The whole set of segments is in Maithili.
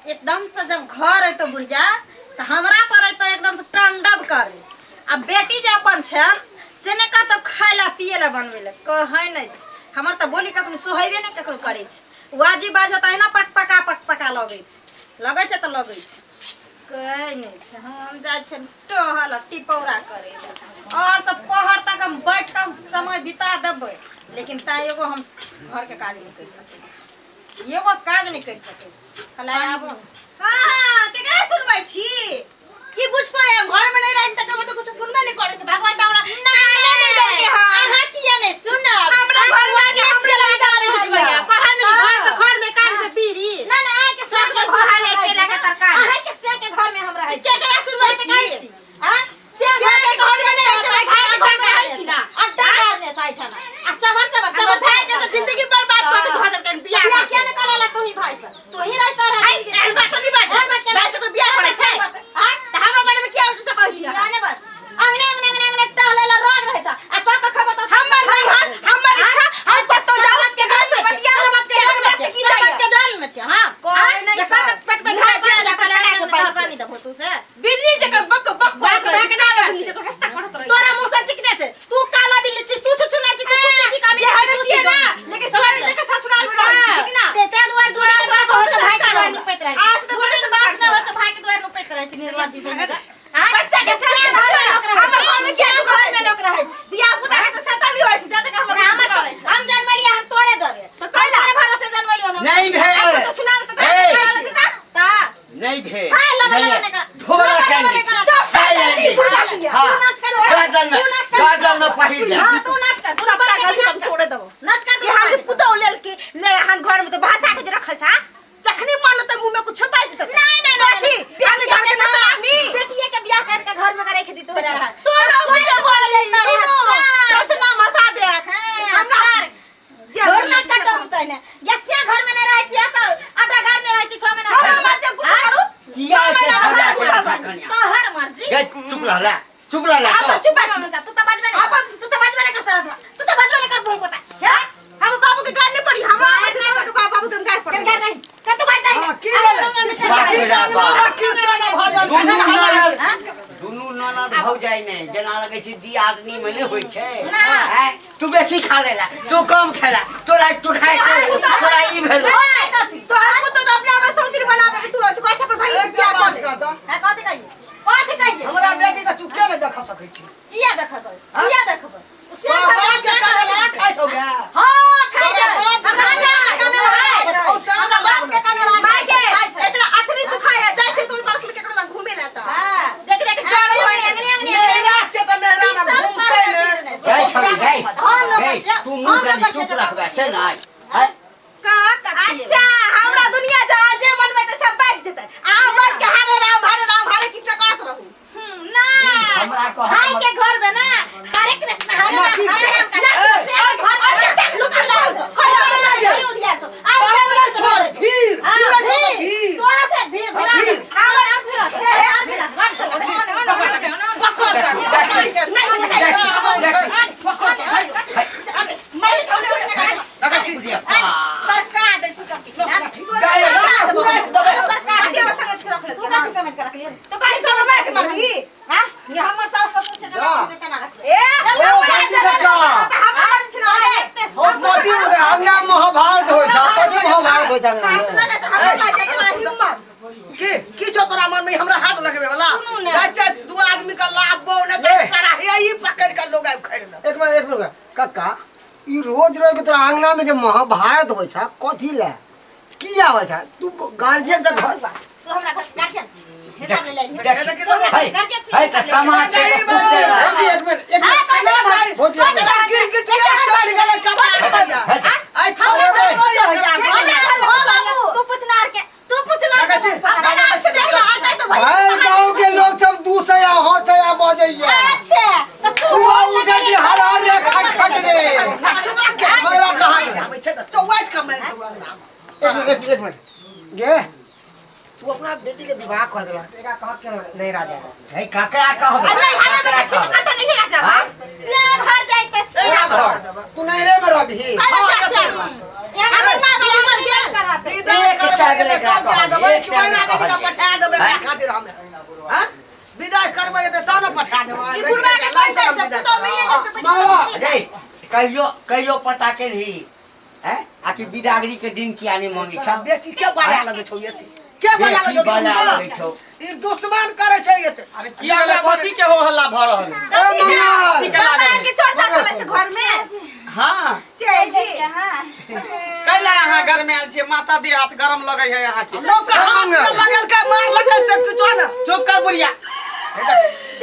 एकदम से जब घर अयतो बुढ़िया तऽ हमरा पर अयतो एकदम से टंडब करे। आ बेटी जे अपन छै से नहि कहतो खाय ला पिए ला बनबै ला, कहै नहि छै। हमर तऽ बोली कखनो सोहेबे नहि ककरो करै छै। वाजिब बाजो तऽ अहिना पक पका पक पका लगै छै, लगै छै तऽ लगै छै, कहै नहि छै। हम जाइ छियनि टहल आ टिपौरा करै लए, आओर सब पहर तक हम बैठ कऽ समय बिता देबै, लेकिन तैं एगो हम घरके काज नहि करि सकै छी, एगो काज नहि करि सकै छी। खाली आबो। हाँ, केकरा सुनबै छी? की बुझ पाए हम घर में नहीं रही त कबो तो कुछ सुनबे नहीं करे छै। भगवान त हमरा काने नहीं देलके हन। अहाँ किया नहीं सुनब? हमरा घर में के हमरे लगा रहल बुझबै। है कहन घर पे खर में कान पे बीड़ी ना ना, अहाँ के सब के सोहारे के लगा तरकारी। अहाँ के से के घर में हम रहै छी। केकरा सुनबै से कहै छी? छी। हाँ? से से घर के घर में नहीं रहै छै, भाई के घर में रहै छी ना। अड्डा गाड़ने छै एहिठाम। आ चबर चबर हमर चबर भाई के तो जिंदगी बर्बाद कऽ के धऽ देलकन बियाह बियाह करके। किया नहीं करेला तू ही भाई से? तू ही रहता रह आई एहन बात नहीं बाज। एहन बात केना? भाई से कोई बियाह करै छै? हाँ? त हमरा बारे में किया उल्टा से कहै छी अहाँ? किया नहीं बात? अंगने अंगने अंगने अंगने टहले ला रोग रहै छै। आ कऽ कऽ खबर तऽ हमर नैहर, हमर इच्छा, हम कतौ जाउ, केकरा से बतिया, तोरा बाप के केकरा जन्म बाप छै, के की तोरा जाइए? बाप के जन्म छै, हाँ? कोई हाँ? नहीं जे छै। कऽ कऽ पेट में मुँह घास जे लगा लगा लगा के के पैसा। पानी देबो तू से। बिल्ली जकाँ बक बक बक करैत रहै बक छै, नहि काला करतै। बिल्ली जकाँ रस्ता करैत रहै छै। तोरा मुँह से चिकने छै, तू काला बिल्ली छी, तू छुछुना छी, तू कुत्ती छी, काली जे छी, तू छियै छी ना, दोनों। लेकिन सोहर जकाँ ससुराल में रहै छी, ठीक ना? ते ते दुआर दुआर तोरा बास बहुत होइ छै, भाई के संस्कार दुआर होला। नुपैत रहै आज छै। तऽ दू बड़े दिन बास संस्कार नहि होइ छै। छै, भाई के दुआर नुपैत रहै छै, निर्लज्ज छी बच्चा बच्चा के के संग घर में घर लोक रहै हमर छै। घर में किया घर में लोक रहै छै? धिया पुता के तऽ सताली होइ छै, जा तक हमर हमर घर तऽ छै। हम जनमलियै हन तोरे दरे। तऽ कैला? तोरे भरोसे जनमलियै हन हम। नहीं भेल। अपन तऽ सुना देतै, ए। सुना देतै तऽ। ता। नहीं भेल। हाँ, लगा, नहीं लगा, है। लगा। ढोला लगा, कैंडी। लगा, लगा। खाई लेंगे। भुला लिया। हाँ। तू नाच कर, गर्दन में, तू नाच कर। गर्दन में पहिर ले। हाँ, तू नाच कर, तू सबटा नाच गलती कर। हम तोड़े देबो। नाच कर, तू यहाँ जे नाच कर। पुतहु लेल के ले हन घर में तऽ भाषा के जे रखल छा, जखनी मन तऽ मुंह में कुछो बाजि देतै। नहीं, नहीं, नहीं, कथी? नहीं। हम घर के नौकर आदमी। बेटिये के बियाह करके घर में रख दी तोरा। सुनो, मुझे बोल, सुनो। सस ना मसा देत। हाँ, हमरा सर। जे घर ना कटो तने। जैसे घर में नहीं रहै छी तऽ आटा घर में रहै छी 6 महीना। हमर मर्जी कुछ करू। किया छह एते महीना झगड़ा हमरा करै गुस्सा छा बन। कनिया? तोहर मर्जी। गे, चुप रह ला, चुप रह ला आप तो। चुप छी। तू तऽ बजबे नहीं कर। तू तऽ बजबे नहीं कर सारा दुआ। तू तऽ बजबे नहीं कर भूल कोता। हैं? हम बाबू के गाड़ नहीं पड़ी, हम आबै छी तोहर के बाबू के गाड़ पड़ी। कर दे। कर तू कर दे। हाँ, की भेलै? बाप रे बाप। कीर्तन भजन दुनू ननद, हाँ? दुनू ननद भौजाइ ने जेना लगै छै दियादनी मे नहि होइ छै। ना। हैं? तू बेसी खा लेला, तू कम खेला, तोरा चुखाय के तोरा ई भेल। तोहर पुतहु तऽ अपने हमरा सौतीर बनाबे के तू रहै छी, कहै छै अपन भाई से एकटा बियाह कऽ बात ले। कह तऽ। हाँ, कथी कहिए? कथी कहिए? हमरा बेटी के तू किया नहीं देख सकै छी? किया देखबै? हाँ? किया देखबै? से तोरा घर बाप के में कमेला खाइ छौ गे? हाँ, खाइ तोरा छै। बाप के हमरा कमेला बाप के कमेला खाइ खाइ छौ। छै। हमरा बाप के कमेला माय गे, खाइ छै। एकरा अथरी सुखाया जाइ छै तुम परस में केकरो लग घूमे ला तऽ। हाँ। देख देख जड़ अंगने होय। अंगने अंगने मेहरा छै तऽ मेहरा में घूमतै ने। गै छौड़ी गै, हम लोग गै, छै। तू हम मुँह लोग कनि छै चुप जब- रखबै से नहि। हैं? का कथी? अच्छा, हमरा दुनिया जहाँ जे मन में ते सब बाजि जेतै। अहाँ बाजि के हरे राम हरे राम हरे कृष्ण करत रहू। ना। हमरा कहऽ भाई के घर में ना हरे कृष्ण हरे राम हरे राम का ना, से घर में और से लुक लागल छौ। खड़े खड़े हो जाओ। खड़े उधिया छौ। आइ हमरा फेर छोड़, छोड़। भीड़, हाँ, भीड़ छौ तऽ भीड़। भीड़। तोरा से भीड़, भीड़। भीड़। हमर आर भीड़, आर भीड़। वन, वन, वन, वन, वन। पकड़ कर, पकड़ कर। नहीं, पकड़ कर, भाई। मैं देखै छी? सरका दै छु सबके। गै, सरका देबो। सरका कथी देबो। हमरा समझ के रख तू लेलकै? कथी समझ के रखलियै? तो कहीं सब हमरा के मारबी? हाँ? ये हमर सास ससुर छै, जा। जेना केना रखबै? ए, ओ, गांधी कक्का। तऽ हमरा मारै छै ना रे। ओ, कथी होतै? अंगना महाभारत होइ छै, कथी महाभारत होइ छै अंगना हाथ मे? लगे तऽ हमरा मारै छै, तोरा हिम्मत। की की छौ तोरा मन में हमरा हाथ लगबे वाला? सुनू ने। जाइ छै दू आदमी के लाबो ने ले। तऽ करा हे ई पकड़ के लोग आबि खड़ि लेत। एक मिनट, एक मिनट कक्का, ई रोज रोज के तोरा अंगना में जे महाभारत होइ छै कथी ले की आबै छै? तू गार्जियन से घर तू हमरा घर गार्जियन छी, हिसाब ले ले। देख, देख, तू हमरा है, गार्जियन छी, है तऽ हिसाब ले ले। समाज छै तऽ पूछते रह। एक मिनट, एक हाँ, मिनट। कथी ना बात? भाई, बहुत सोच ना गिरगिटिया चढ़ गेलै कपार पर। है तऽ- आइ थोड़े हो बाबू, तू पूछना आर के, तू पूछना देखै छी? अपना नाम से देख लो, आता तो भैया। भरि गाँव के लोग सब दू सया हो सया बजैया। अच्छा, तो तू सुबह उठे कि हर हर रे खट खट रे। मेरा कहाँ आबै छै तऽ चौवाइट के मारि देबौ अंगना मे। एक मिनट, एक एक मिनट गे, तू अपना बेटी के विवाह कर देलक तऽ एकरा कह के नहीं राजा है, ककरा कहबै? अरे हरे ककरा बेटा छी कहबै? कतऽ नहीं राजा हाँ? से घर जाइते से घर तू नहीं रे में रही। कल जा से हमर माँ बाबू मर गेल। करवा। रहतै। विदाई एक सए करबै गेलै तऽ तब जा देबै एक कि सए बहिना गेलै बेटीके पठा देबै हैं? एकरा खातिर हमे हैं? विदाई करबै तऽ तब ने पठा देबै ई बुढ़वा के बेटीके कहै छै लाज सब पुतोह मिलिए जेतै बेटी मामा। सब अरे कहियो कहियो पता केलही हैं आखिर बिदागरी के दिन किया नहीं मांगे छौ बेटी के बाजा लगै छौ एते के बाजा लगै बेटी छौ बाजा लगै छौ। ई दुश्मन करै छै एते अरे की भेलै कथी के हो हल्ला भऽ रहल है? ए मंगल कथी के लागल भगवान के चर्चा चलै छै घर में हाँ से की हाँ कैला अहाँ घर में आयल छियै माता देह हाथ गरम लगै है अहाँके लोक हाथ में लगल के मारलकै से किछो ने चुप कर बुढ़िया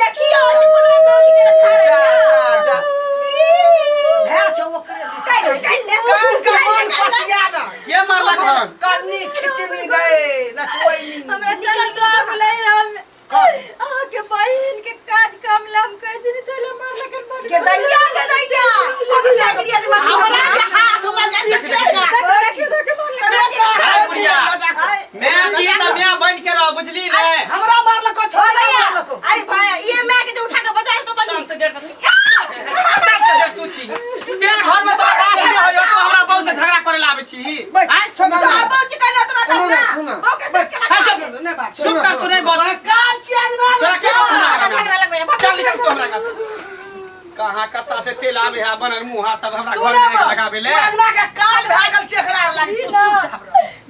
देखियो ई बुढ़वा दोषी के अच्छा छाड़े अच्छा अच्छा भए छौ ओकरे काटि ले, काटि ले। कान के मन पतिया न के मारलक हन करनी खिचनी गए नटवैनी हमरा चल दो बोलै हम अहाँके बहिन के काज काम ला हम कहै छी तैला मारलकन बड़ के दैया के दैया कथी से गिरिया जे मारलक हमरा के हाथ लगल से का से का अरे बुढ़िया मैं छी तऽ मैं बनि के रह बुझली ने हमरा मारलको छोरा मारलको अरे भाई ये मैं के जो उठा के बजाए तो बजली सबसे जड़ सबसे जड़ तू छी से घर में तोरा बास नहीं होयो तू हमरा बहू से झगड़ा करे ला आबै छी बैठ तो अब चिकन ना तोरा सुनो दब ना, सुनो। ना बहू के साथ केना हाँ, खाए? चुप नहीं बात चुप कर तू नहीं बच कान चियांगना तोरा के अच्छा झगड़ा लगबै है। चल निकल तू हमरा घर से कहाँ कत्ता से चलि आबे है बनल मुँहा सब हमरा तू घर ना में लगाबे ले अंगना के काल भए गेल छै एकरा लागी तू चुपचाप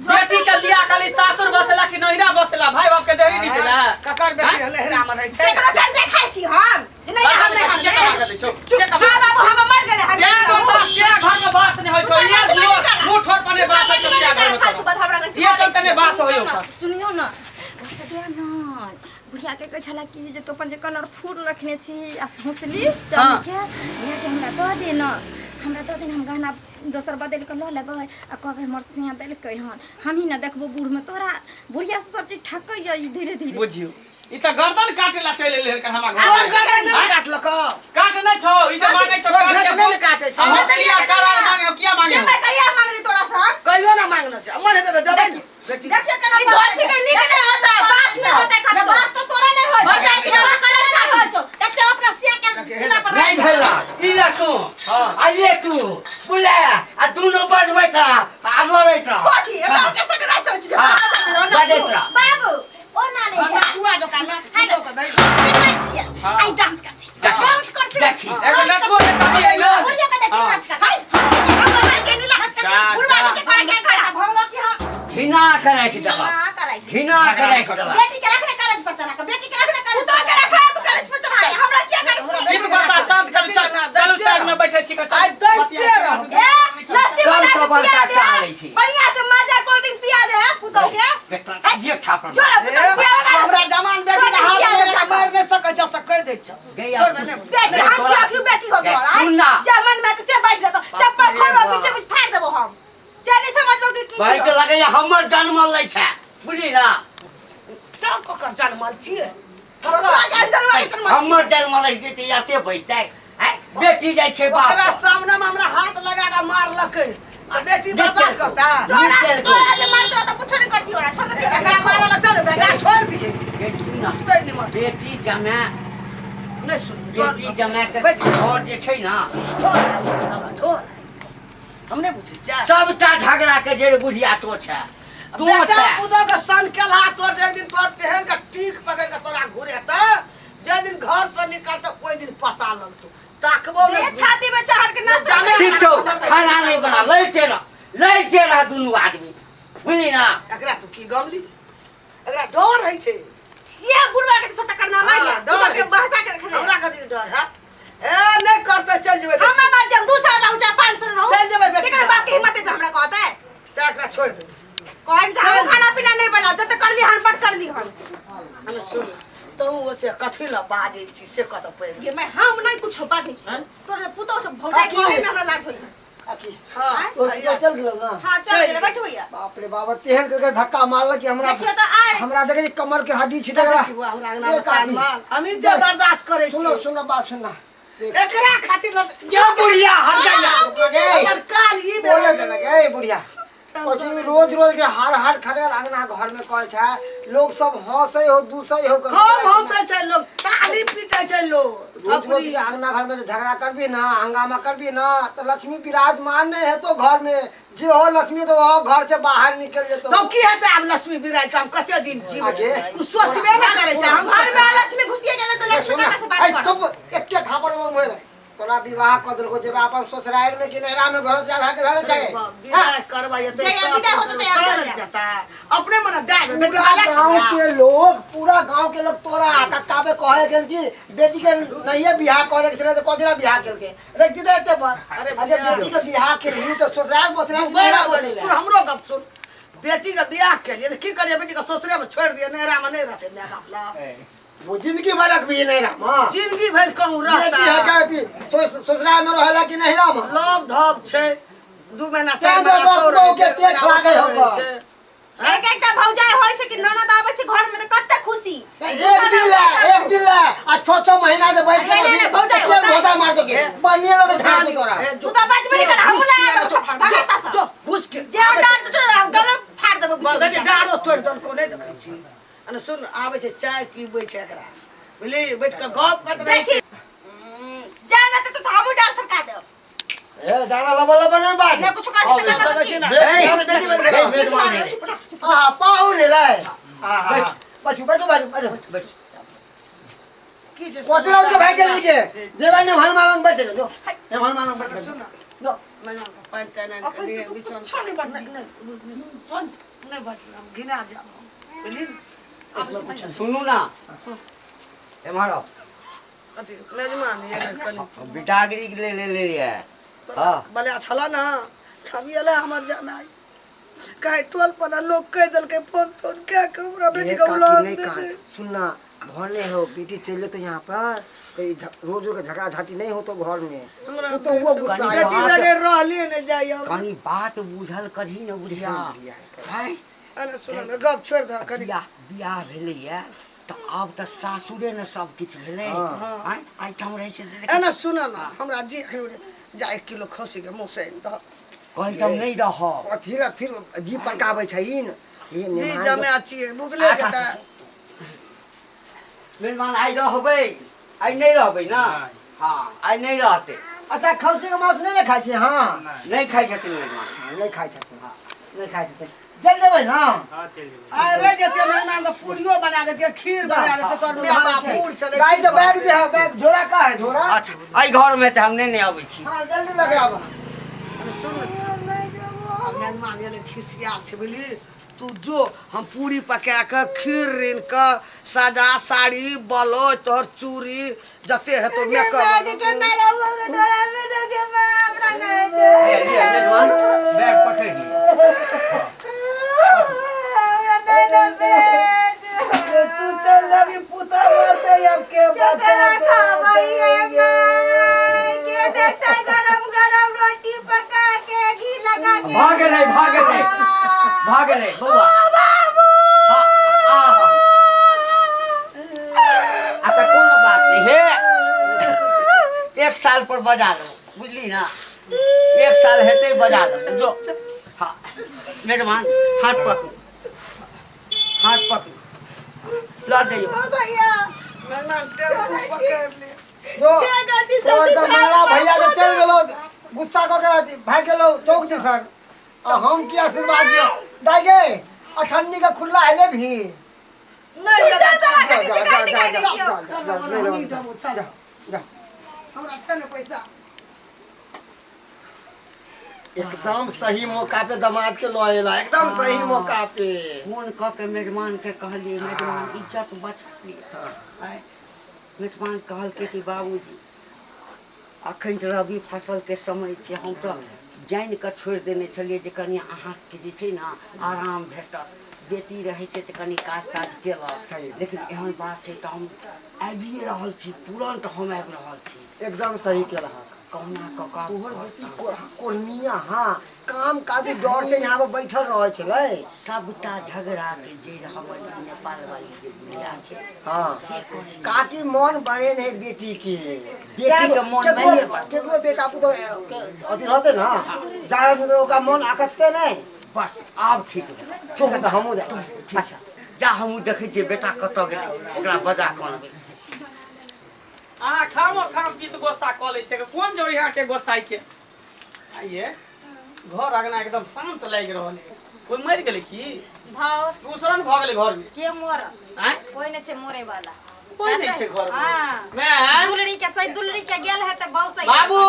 रह बेटी के बियाह खाली सासुर बसेला कि नैहरा बसेला भाई बाप के देरी नहीं देला ककर बेटी नैहरा में रहै छै केकरो कर्जा खाइ छी हम नहीं हम नहीं के कमा के लै छौ के कमा हाँ बाबू हम मर गेले हम तें दोता से घर में बास नहीं होय छौ ये मुँह ठोर पर नहीं बास होय छौ से घर में फालतू बात हमरा ये चलते नहीं बास होय ओकर सुनियौ न बुढ़िया न बुढ़िया के कहै छला कि जे तो अपन जे कलर फूल रखने छी आ हौसली चाँदी के बुढ़िया के हमरा दऽ दे न हमरा दऽ दे न हम गहना दोसर बदलि कऽ लऽ लेबै आ कहबै हमर सिया देलकै हन हमही ने देखबो बूढ़मे तोरा बुढ़िया से सब चीज ठकैया ई धीरे धीरे बुझियो ई त गर्दन काटे ला चलि एलै हन हमरा तोर घर गर्दन नहि काटलको काट नहीं छौ ई जे मांगै छौ तोर काट के घेट नहि ने काटै छौ। हम किया करार मांगे किया मांगे मैं कहिया मांगली तोरा से कहियो ना मांगना छै मन हेतै तऽ देबै ने बेटी देखियो केना ई दोछी के नीक नहीं होता है बास नहीं होता है खाली बास तो तोरा नहीं होइ हो जाए कि बास नहीं अच्छा होइ छौ देखियो अपना सिया के किला पर नहीं भेला ई ला तू आ ले तू बुझले आ दुनू बजबैत रह आ लड़ैत रह कथी एकर के सकरा चल छी हाँ, बजैत रह बाबू ओ ना नहीं हमरा कुआ दोकान में तू तो दई नहीं छियै आई डांस करती डांस करती देखी। एगो लटको के कमी है ना बुढ़िया के देखी नाच कर हाय हम भाई के नीला नाच करती बुढ़वा के करे के खड़ा भगलो कि हम घिना के राखि देबा ना कराई घिना के राखि देबा बेटी के रखने कॉलेज पर चढ़ा के बेटी के रखने कॉलेज तू तो के रखा तू कॉलेज पर चढ़ा के हमरा क्या कॉलेज पर ई तो बस शांत करू चल चलू साइड में बैठे छी आइ दैते रह ए लस्सी सब बना के सब पिया बड़का दे चालै छी। बढ़िया से माजा कोल्ड ड्रिंक पिया दे पुतौ के बेटा ये छापड़ जोड़ा पुतौ पिया हमरा जवान बेटी के हाथ में लगा मार नहीं सकै छै से कहि दै छौ गैया छोड़ दे ने। बेटी हम छी क्यों बेटी हो गै, तोरा सुन ना। जे मन में तो से बैठ जेतो चप्पल बाप रे खोलो बाप। पीछे पीछे फाड़ देबो हम से नहीं समझबो कि की भाई छियो। के लगैया हमर जन्मल लै छै बुझली ना तब ककर जनमल छियै तोरा के जनवा के जनमल छियै। हमर जन्मल रहितै तऽ एते बैसतै आँय, बेटी जाइ छै बाप ओकरा पर। सामने में हमरा हाथ लगा के मारलकै तऽ बेटी बर्दाश्त करता तोरा निकल गो। तोरा जे मारतो तो कुछो नहीं करती ओरा छोड़ दे एकरा मारऽ लगतै ने बेटा छोड़ दियै गै, सुन ना, सुनतै निमन बेटी जमाए नहि सुन बेटी जमाए के बैठ। घर जे छै ना छोड़ छोड़ हम नहि बुझै छियै सबटा झगड़ा के जड़ बुढ़िया तो छै तू बेटा छै पुतोह के सन केलहा तोर एक दिन तोर तेहन के टीक पकड़ के तोरा घुरेतै जे दिन घर से निकलतै ओहि दिन पता लगतौ ताकबो जे नहि छाती में चढ़ के नाचते जाने ठीक छौ खाना नहीं बना लड़ते रह लड़ते रह दुनू आदमी बुझली ना एकरा तू की गमली एकरा डर होइ छै ये बुढ़वा के सबटा करनामा हाँ, ये डर डर के है। बहसा के रखने हमरा कथी डर है ए नहीं करते चल जेबै हम मर जाम 2 साल रहू चाहे 5 साल रहू चल जेबै बेटी। केकर बाप के हिम्मत है जो हमरा कहता है तऽ एकरा छोड़ि देबै कहन जे हम खाना पीना नहीं बनाब जते कर ली हन पट कर ली हन हमे सुन तहूँ ओते कथी लए बाजै छी से कतऽ पहिने गे मैं हम नहीं कुछ बाजै छी तोर जे पुतोह सब भौजाई काकी। कहै में हमरा लाज होई काकी हाँ तो तो चल गेलौ ना हां चल गेल बैठ भैया बाप रे बाप तेहन करके धक्का मारलक कि हमरा देखियो तऽ आइ। हमरा देखै छी कमर के हड्डी छिटक देखै रहा छी बौआ, हमरा अंगना में कान माल। हमही जे बर्दाश्त करै सुनो छी सुनो बात सुनना देख एकरा खातिर ये बुढ़िया हट जा हमर काल ई बोले भेल देना ए बुढ़िया कथी रोज रोज के हार हार खड़े अंगना घर में कहै छै, लोग सब हंसै हो दूसै हो। हम हंसै छै लोग, ताली पीटै छै लोग। रोज रोज के अंगना घर में झगड़ा करबी ना, हंगामा करबी ना, तो लक्ष्मी विराजमान नहीं है तो घर में जे हो लक्ष्मी तो वो घर से बाहर निकल जेतो। तो की हेतै आब लक्ष्मी विराज के हम कते दिन जीबै? उ सोचबे नै करै छै। हम घर में लक्ष्मी घुसिए गेलै त लक्ष्मी कता से बात करब? चुप, एके थापड़ में मोर तोरा विवाह क देलको, जेबा अपन ससुराल में कि नैहरा में घर जा के रहना चाहिए। विवाह करवा जेतै, जहिया विदा होतै तहिया चल जाएब। जेतै अपने मने दए देबै। पूरा गांव के लोग, पूरा गांव के लोग तोरा कक्का पे कहे गेल कि बेटी के नहीं बियाह करे के छलै त कथी ला बियाह केलके, रख दे एते पर। अरे अरे बेटी के बियाह केलही त ससुराल बसरा कि नैहरा बसैला? सुन हमरो गप सुन, बेटी के बियाह केलिए त की करिए? बेटी के ससुरे में छोड़ दिए, नैहरा में नहीं रहते my बाप ला। वो जिंदगी भर रखबी नैहरा में? जिंदगी भर कहूँ बेटी है रहता का अथी ससुराल में रहेला कि नैहरा में? लव धब छै, 2 महीना तें 4 महीना तो तो रहै के छै, तेख लागै ओतौ होगा। रहै छै। एक एकटा भौजाई होइ छै कि ननद आबै छै घर में त कते खुशी। एक दिन ला, एक दिन ला, आ 6-6 महीना से बैठ के नहीं, नहीं, भौजाई तेल होता है। भौजा मार दोगे, बनिए लोग झाड़ दे तोरा। तू तो बचबे नहीं कर, हमहूँ लगा देबो थप्पड़, भगाता सब। जो घुस के जे हम डांट देतौ हम गलत फाड़ देबो बीचो बंद बीच। डारो तोड़ि देलको, नहि देखै छी। अने सुन, आबै छै चाय पीबै छै एकरा, बुझली, बैठ कऽ गप करैत रहै देखी छै। जा ना तो हमहूँ डाल सरका देब। ए दादा लबा लबा नहीं बात। नहीं कुछ कर सकता तो की? बेटी बेटी बन के मेजबान है। आहा पाहुन रे। आहा बैठू बैठू बैठू बैठू। की छै? कोतला उठ के भाग गेली के जेबा ने हनुमान लग बैठे जो, ने हनुमान लग बैठे सुन जो। मेजबान के पानि तानि आनि कऽ दिहे, बीचमे। कुछो नहीं बजबी। नहि बजबै, हम घिना जायब हम, बुझली ने? सुनू ना, एम्हर आउ। अथी मेजमान ये कनि बिदागरी के ले ले ले है। हाँ बले छल ना छवि एलै हमर जमाइ, कहे टोल पर लोग कहि देलकै फोन तोन कए के हमरा बेटी ये के काकी उलान नहीं दे कहा दे। सुनना भने हो बेटी चले तो यहाँ पर तो ये रोज रोज का झगड़ा झाटी नहीं हो तो घर में हमरा तो वो गुस्सा आया। बेटी लगे रहलिए नहि जाइ हम। कनी बात बुझल करही ने बुढ़िया। बुढ़िया है। हैं? अरे सुन ने गप छोड़ि दह कनि। बियाह बियाह भेलैया तऽ आब तऽ सासुरे ने सब किछु भेलै। आँय एहिठाम रहै छै तऽ एना सुन ने, हमरा जी एखन जा 1 किलो खस्सी के मुँह से आनि दह। कहै छै हम नहि रहब। कथी ला फिर जी पकाबै छहिन ये जी मेहमान जमा छियै बुझले अच्छा, जेतै। अच्छा, मेहमान आइ रहबै, आइ नहि रहबै ना? हाँ आइ नहि रहतै। अच्छा खस्सी के मांस नहीं ने खाइ छियै? हाँ नहि खाइ छथिन मेहमान। नहीं खाइ छथिन, नहीं खाइ छथिन। चल जेबै ना? अरे जेतियै मेहमान तऽ पूरियो बना देतियै, खीर बना देतियै, तोहर my बाप बूढ़ छलै। गाय के बैग दे, बैग झोरा का है झोरा? अच्छा एहि घरमे तऽ हम नहि ने अबै छी। हाँ जल्दी लगे आब। अरे सुन मेहमान एलै खिसियाल छै बुझली, तू जो हम पूरी पका कऽ खीर ऋण कऽ साजा साड़ी ब्लाउज तोहर चूड़ी जते हेतौ मेकअप। लिअ मेजबान बैग पकड़ि लिअ। तू चल जाबी पुता मरते अब के बचा गरम गरम रोटी पका के घी लगा के भऽ गेलै भऽ गेलै भऽ गेलै बौआ। हाँ, आहा। अच्छा कोनो बात नहीं हे, 1 साल पर बजा लो बुझली ना, 1 साल हेतै बजा लो जो। हाँ मेजबान हाथ पकड़ू, हाथ पकड़ू लऽ दियौ। भैया मेहमान टेम्पू पकड़ि ले। जो गलती तोहर सलती तऽ मंगला भैया के चल गेलो गुस्सा कऽ के भागि गेलो चौक दिसन, आ हम की आशीर्वाद दियौ दाइ गे? अठन्नी के खुल्ला हेले भी नहि जा देबै। तोरा जा कनी जा दिखाई जा दिखाई जा दै छियौ। जा जा नहीं हमही लेबै, देबौ, चल। जा जा। हमरा छै ने पैसा। एकदम सही मौका पे दामाद के लऽ एला, एकदम सही मौका पे। फोन कऽ के मेजबान के कहलियै मेजबान इज्जत बचा लिअ। आँय मेजबान कहलकै कि बाबूजी अखन तऽ रबी फसलके समय छै, हम तऽ जानि कऽ छोड़ि देने छलियै जे कनि अहाँके जे छै ने आराम भेटत, बेटी रहै छै तऽ कनि काज ताज केलक, सही। लेकिन एहन बात छै तऽ हम आबिए रहल छी, तुरन्त हम आबि रहल छी। एकदम सही केलहक। कहुना कऽ कऽ तोहर बेटी कोढ़निया हाँ काम काज डर से यहाँ पर बैठल रहे छलै। सबटा झगड़ा के जड़ि हमर ई नेपाल वाली जे बुढ़िया छै हाँ से करै छै। काकी मन बढ़े नहीं बेटी के, बेटी के मन केकरो नहिये बढ़े। केकरो बेटा पुतोह के अथी रहते ना, जाड़ा में तो ओकरा मन आकचते नहीं। बस आब ठीक भेल। ठीक है, तऽ हमहूँ जाइ छी। अच्छा जा, हमहूँ देखै छियै बेटा कतऽ गेलै, ओकरा बजा कऽ अनबै। अहाँ खामो खाम पीत गोस्सा कऽ लै छियै, कोन जरूरी अहाँके गोस्साइके? आइये घर अंगना एकदम शांत लागि रहल है, कोई मरि गेलै की? भाव दूसरन भऽ गेलै घर में। के मोर? आँय? कोई नहीं छै मोरे वाला। कोई नहीं छै घर में। हाँ। मैं दुलरी के सही दुलरी के गेल है तऽ बहु सही। बाबू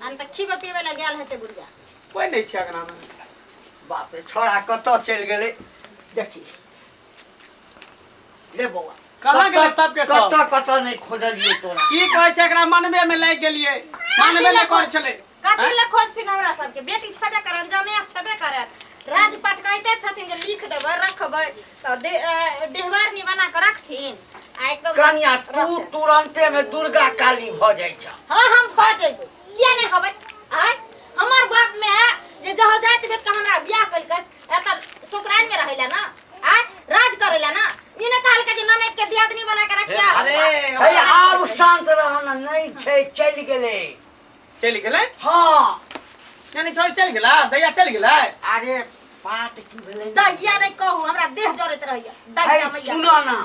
अन तऽ खीबे पीबे ला गेल हेतै बुढ़िया। कोई नहीं छै अंगना में। बाप रे, छोड़ा कतऽ चलि गेलै? देखी रे बौआ। कहाँ गेलै सबके सब? कतऽ कतऽ नहि खोजलियै तोरा। की कहै छै, एकरा मनबे में लागि गेलियै, मानबे नहि करै छलै। कथी लए खोजथिन हमरा सबके? बेटी छेबे करन, जमे छेबे करन, राजपाट कहिते छथिन जे लिख देबै रखबै तऽ डिहबारनी बना कऽ रखथिन आ एकदम कनिया तू रखतै। तुरन्ते में दुर्गा काली भऽ जाइ छ। हाँ, हम भऽ जेबै, किया नहि हबै? आँय, हमर बाप में जे जहो जाति बेच कऽ हमरा बियाह केलकै, एतऽ ससुराल में रहै ला ना, आँय, राज करै ला ना, ई ने कहलकै जे ननैद के दियादनी बना के रखिया। अरे हे, आब शांत रह न, नहि छै, चलि गेलै। चलि गेलै? हाँ। यानी छोड़ चलि गेला, दैया चलि गेलै। अरे बात की भेलै ने? दैया नहि कहू, हमरा देह जरैत रहैया हे दैया मैया। सुनऽ ना।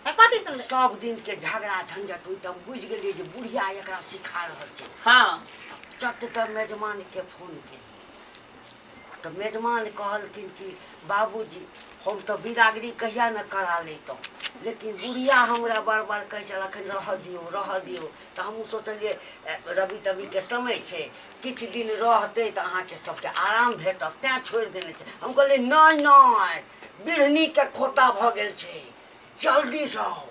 ए, कथी सुनबै? सब दिन के झगड़ा झंझट हुई तब बुझि गेलियै जे बुढ़िया एकरा सिखा रहल छै। हाँ। चट तऽ मेजमान के फोन केलियै तऽ मेजमान कहलखिन कि बाबूजी, हम तऽ बिदागरी कहिया ने करा लैतहुँ, लेकिन बुढ़िया हमरा बार बार कहै छल एखन रहऽ दियौ, रहऽ दियौ। तऽ हमहूँ सोचलियै रवि तविके समय छै, किछु दिन रहतै तऽ अहाँके सबके आराम भेटत, तैँ छोड़ि देने छै। हम कहलियै नहि नहि, बिढ़नीके खोता भऽ गेल छै, जल्दीसँ आउ।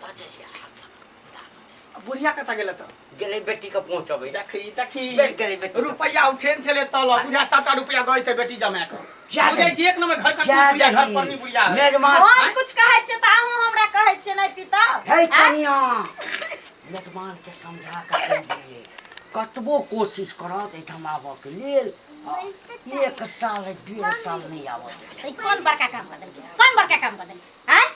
बजलियै हाथ लग। बुढ़िया कतऽ गेलै तऽ? गेलै बेटीके पहुँचबै। देखी देखी। बैठ गेलै बेटी। रुपैआ उठेन छलै तल, बुझा सबटा रुपैआ दऽ देतै बेटी जमा कऽ। जा बुझै दही। छी एक नंबर घर जा कटनी बुढ़िया, घर दही। परनी बुढ़िया है। मेजमान हम कुछ कहै छियै तऽ अहूँ हमरा कहै छियै नहि पिता। हे कनिया, मेजमान के समझा कऽ कहि दियै, कतबो कोशिश करत एहिठाम आबऽ के लेल, एक साल 1.5 साल नहि आबऽ देत। ई कोन बड़का काम कऽ देलकै? कोन बड़का काम कऽ देलकै? आँय,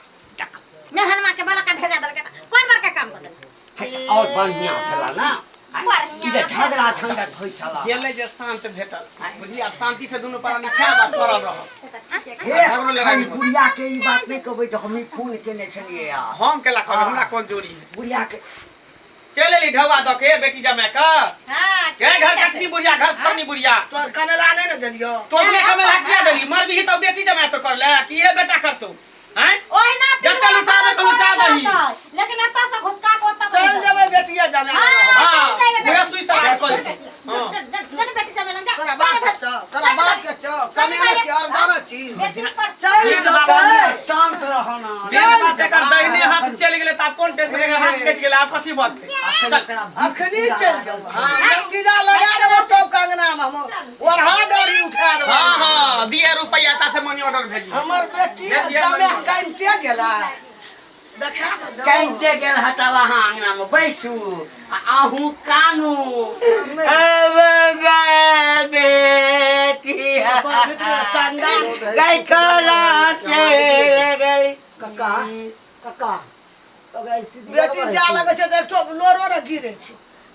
मेहनमा के बाला का भेजा देलकै तऽ कोन बड़का काम कऽ देलकै? हे, और बढ़िया भेला ना? बढ़िया। ई जे झगड़ा झंझट होइ छला गेलै जे शांत भेटल, बुझली? आब शांति से दुनू प्राणी खायब आ करब रहब। हे झगड़ो लड़ाइ एखन नहि। बुढ़िया के ई बात नहि कहबै जे हम ई फोन केने छलियै आ हम केला कहबै? हमरा कोन जोरी है? बुढ़िया के चलि एली ढौआ दऽ के बेटी जमा कऽ। हाँ। के घर कटनी बुढ़िया, घर फरनी बुढ़िया। तोहर कमेला नहि ने देलियौ। तो अपने कमेला किया देली? मरबी तऽ बेटी जमा तो कर ले कि ये बेटा करतौ? आँय, ओहिना जतऽ लुटाबै तऽ लुटा दही। लेकिन एतऽ से घुसका के ओतऽ चल जेबै बेटिया जमा। हाँ। चल जेबै। बुढ़िया सुई सवार कऽ देतौ। हाँ। चल बेटी जमे लग जा। तोरा बाप के छौ, तोरा बाप के छौ, कमेला छी और जानै छी। बेटी पर चल ये जो। बाप। कनिया, शांत रह ना। जेन बात, एकर दाहिने हाथ चलि गेलै तऽ आब कोन टेंशन? एकर हाथ कटि गेलै, आब कथी बचतै? एखन चल। एकरा अखनी चल जाऊ। हाँ, नतीजा लगा देबो सब कंगना में, हम ओढ़ा दौड़ी उठा देबो। हाँ हाँ, दिए रुपैआ ता से मनी ऑर्डर भेजी। हमर बेटी भेज दिअ जमे money order। कनिते गेला देखा तऽ दौ। कहिते गेल हटाब, अहाँ अंगना में बैसू आ अहूँ कानू। अब गे बेटी चंदा गई कोना चलि गेली। कक्का, कक्का, ओकरा स्थिति बेटी गड़बड़ जा है। लगै छै तऽ एकठो लोरो ने गिरै छै।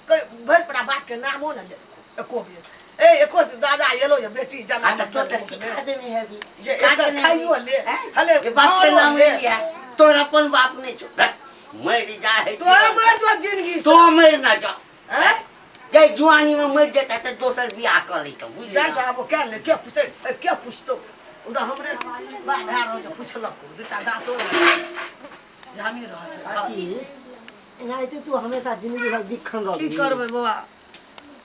भरि पड़ा बाप के नामो ने लेलको एको बेर। ए एको दादा एलो जे बेटी जमा। आ तऽ तो तऽ सिखा देने हेबी। जे सिखा एकर देने खाइयो हेबी। ले। हैं? हले जे बाप के भारो नाम ले। ले लिया, तोर अपन बाप नहि छौ। धत्, मरि जा है। तोरा मर जो जिंदगी से। तो मरि ना जा। हैं? जे जुआनी में मरि जेता तऽ दोसर बियाह कऽ लैतौ, बुझली जान ना? आब क्या ने क्या पूछते, ए, क्या पूछतो उदा हमरे बा भए रहल छै। पुछलक दूटा दाँतो जानी रहल। काकी, एनाहिते तू हमेशा जिंदगी भर बिखन की रहबी? करबै बौआ,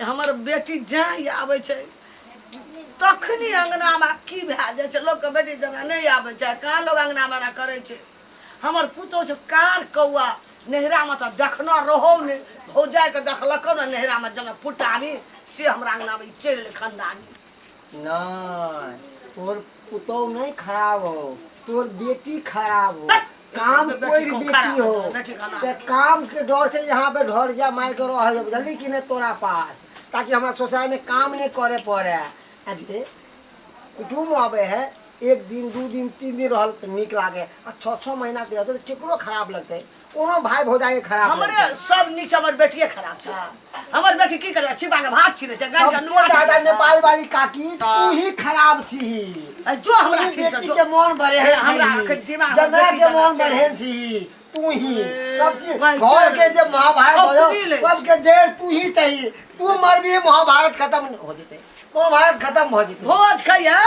हमर बेटी जाहि आबै छै तखनी अङ्गनामे की भए जाइ छै। लोकके बेटी जमा नहि आबै छै, कहाँ लोक अङ्गनामे एना करै छै? हमर पुतहु छै कार कौआ, नैहरामे तऽ देखने रहौ नहि, भौजाइके देखलको ने नैहरामे जेना फुटानी से हमरा अङ्गनामे ई चलि एलै खानदानी। नहीं, तोर पुतोह नहीं खराब हो, तोर बेटी खराब हो। काम बेटी कोई को बेटी खराब हो है, बेटी खराब। ते काम के डर से यहाँ पे ढर जा मार के रह जा, बुझली कि नहीं? तोरा पास ताकि हमारा ससुराल में काम नहीं करे पड़े। अरे कुटुम्ब आवे है। एक दिन दू दिन तीन दिन रहल तऽ नीक लागे आ छओ छओ महीना के रहतै तऽ केकरो खराब लगतै कोनो भाय भौजाई के खराब हमरे लगतै। सब नीक छै, हमर बेटिए खराब छै। हमर बेटी की करे छिपा के भात छिने छै गाड़ी के सबसे नुआ ज्यादा छिनै छै। नेपाल वाली काकी तू ही खराब छी। आ जो हमरा तू ठीक छै, बेटी जो। के मन बढ़ेहन हे, हमरा छी। अखन दिमाग मे जमाय बेटी के मन जना छै। बढ़ेहन छी तू ही। सब चीज भाई, घर चल। के जे महाभारत अपनी हो ले। सबके जड़ तू ही चाहिए। तू मरबी महाभारत खत्म हो जेते, महाभारत खत्म हो जेते। भोज खैया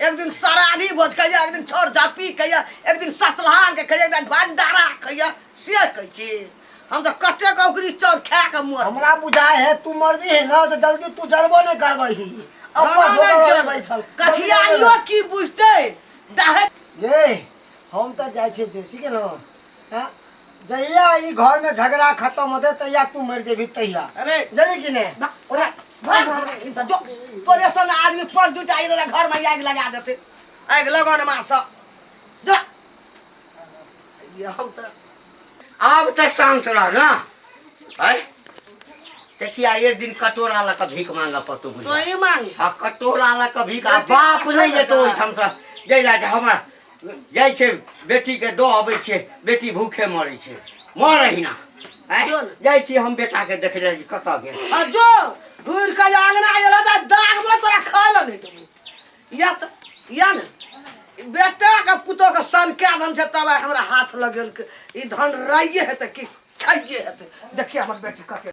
एक दिन सराधी भोज खैया, एक दिन छर झापी खैया, एक दिन सतलहान के खैया, एक दिन भंडारा खैया, से कहै छी हम तऽ कतेक औकरी चाउर खा के मर। हमरा बुझाय है तू मरबी है ना तो जल्दी तू जरबो नहीं करबही। हमरा अब्बस नहि होकर जर- रहबै छल। कठियारियो की बुझतै दाहे। ये हम तऽ जाइ छियै देश, ठीक है ना? हाँ? जहिया ई घर में झगड़ा खत्म होतै तहिया तू मरि जेबही तहिया। अरे जानी कि नहि? ओरा भाग भाग, जो तोरे सन आदमी पर दूटा आइ रहल घर में आगि लगा देतै, आगि लगन मास जो। ये हम तऽ आब तऽ शांत रह ना। आय देखिया एक दिन कटोरा लऽ कऽ भीख मांगऽ पड़तौ बुझा। तो ई मांग। आ कटोरा लऽ कऽ भीख आ बेटी बाप अच्छा नहि जेतौ बेटा। ओहिठाम सँ जै लए जे हमर जाइ छै बेटीके दऽ अबै छियै, बेटी भूखे मरै छै, मर अहिना। आँय, जो ने। जाइ छी हम बेटाके देखै लए जे कतऽ गेल। आ जो घुरि कऽ जे अङ्गना एलऽ तऽ दागबो तोरा खाय लए नहि देबौ। या तऽ या ने बेटाके पुतोहके सन कए धन छै तब आइ हमरा हाथ लगेलकै। ई धन राइए हेतै कि खाइए हेतै? देखिए हमर बेटी कते